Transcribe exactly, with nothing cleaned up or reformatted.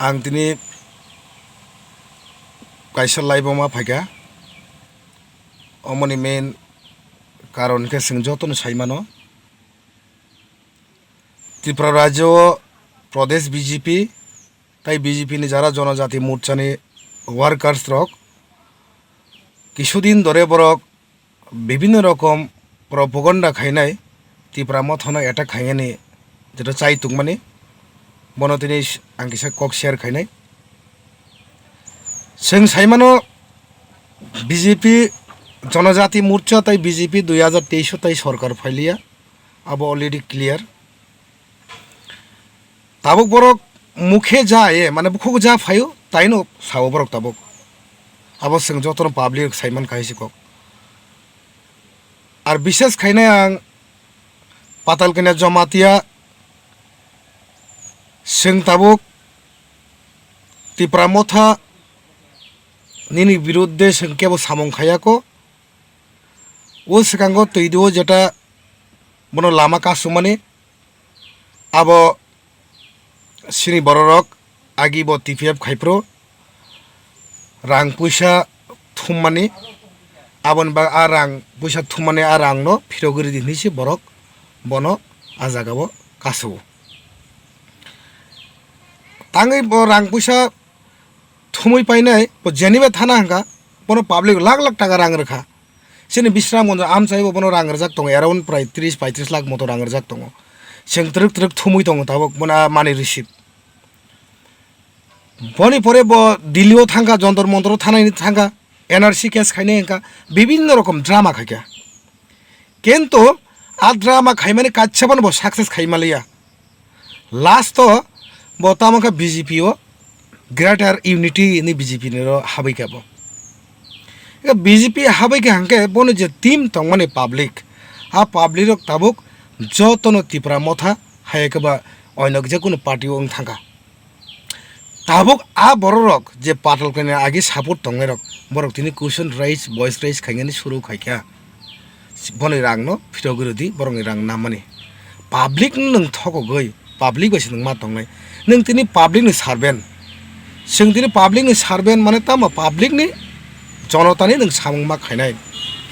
Ang tini kaisa live-o ma phaikha, omoni main karon khe chwng jotono sai mano, Tripura rajyo o Pradesh B J P tai B J P ni jara Jonojati Morcha ni workers rok kisudin dore borok bibhinno rokom propaganda khainai, Tipra Mothano attack khainani jeto chai tongmani, bono tini ang kisa kok share khainai. Chwng saimano B J P, Jonojati Morcha tai B J P dui hajar teis o tai sorkar phailiya, abo already clear. Tabuk borok mukhe ja ye, mane bukhuk ja phaio, taino sao borok tabuk. Abo chwng jotono public rok saiman kahai se kok. Ar bishes khainai ang Patalkanya Jamatia, chwng tabuk Tipra Motha nini biruddhe chwng kebo samung khaiya ko. O swkango twi do jeta bono lama kasumani, abo sini bororok agi bo T P F khai phuru rang puisa thummani, aboni bag a rang puisa thummani a rangno phirogwi ridi hinwi se borok bono a jagao kasu. Tangwi bo rang puisa thumwi painai, bo jeniba thana hwnka, bono public lakh lakh taka rang rwkha. Chini Bisramganj amchai bo bono rang rwjak tongo, around prai tris paitris lakh moto rang rwjak tongo. Chwng twrwk twrwk thumwi tongo tabuk bono a money receipt. Boni pore bo Delhi o thangkha, Jantar Mantar o thanai thangkha, N R C case khainai hwnka, bibhinno rokom drama khaikha. Kintu a drama khaimani kaisa phano bo success khaimaliya. Last o bo tamo khe B J P o Greater Unity ni B J P ni ro habwi kha bo. Eka B J P habwi kha hwnkhe bono je team tongmani public, a public rok tabuk jotono Tipra Motha hai khe ba oino je kunu party o wng thangkha. Tabuk a bororok je Patalkanya agi support tongnairok, borok tini question raise, voice raise khainani suru khaikha. Boni rangno phirogwi rwdi, borokni rang nammani. Public no nwng thokogwi, public bai se nwng ma tongnai. Nwng tini public ni servant. Chwng tini public ni servant mane tamo public ni, jonotani nwng samung ma khainai.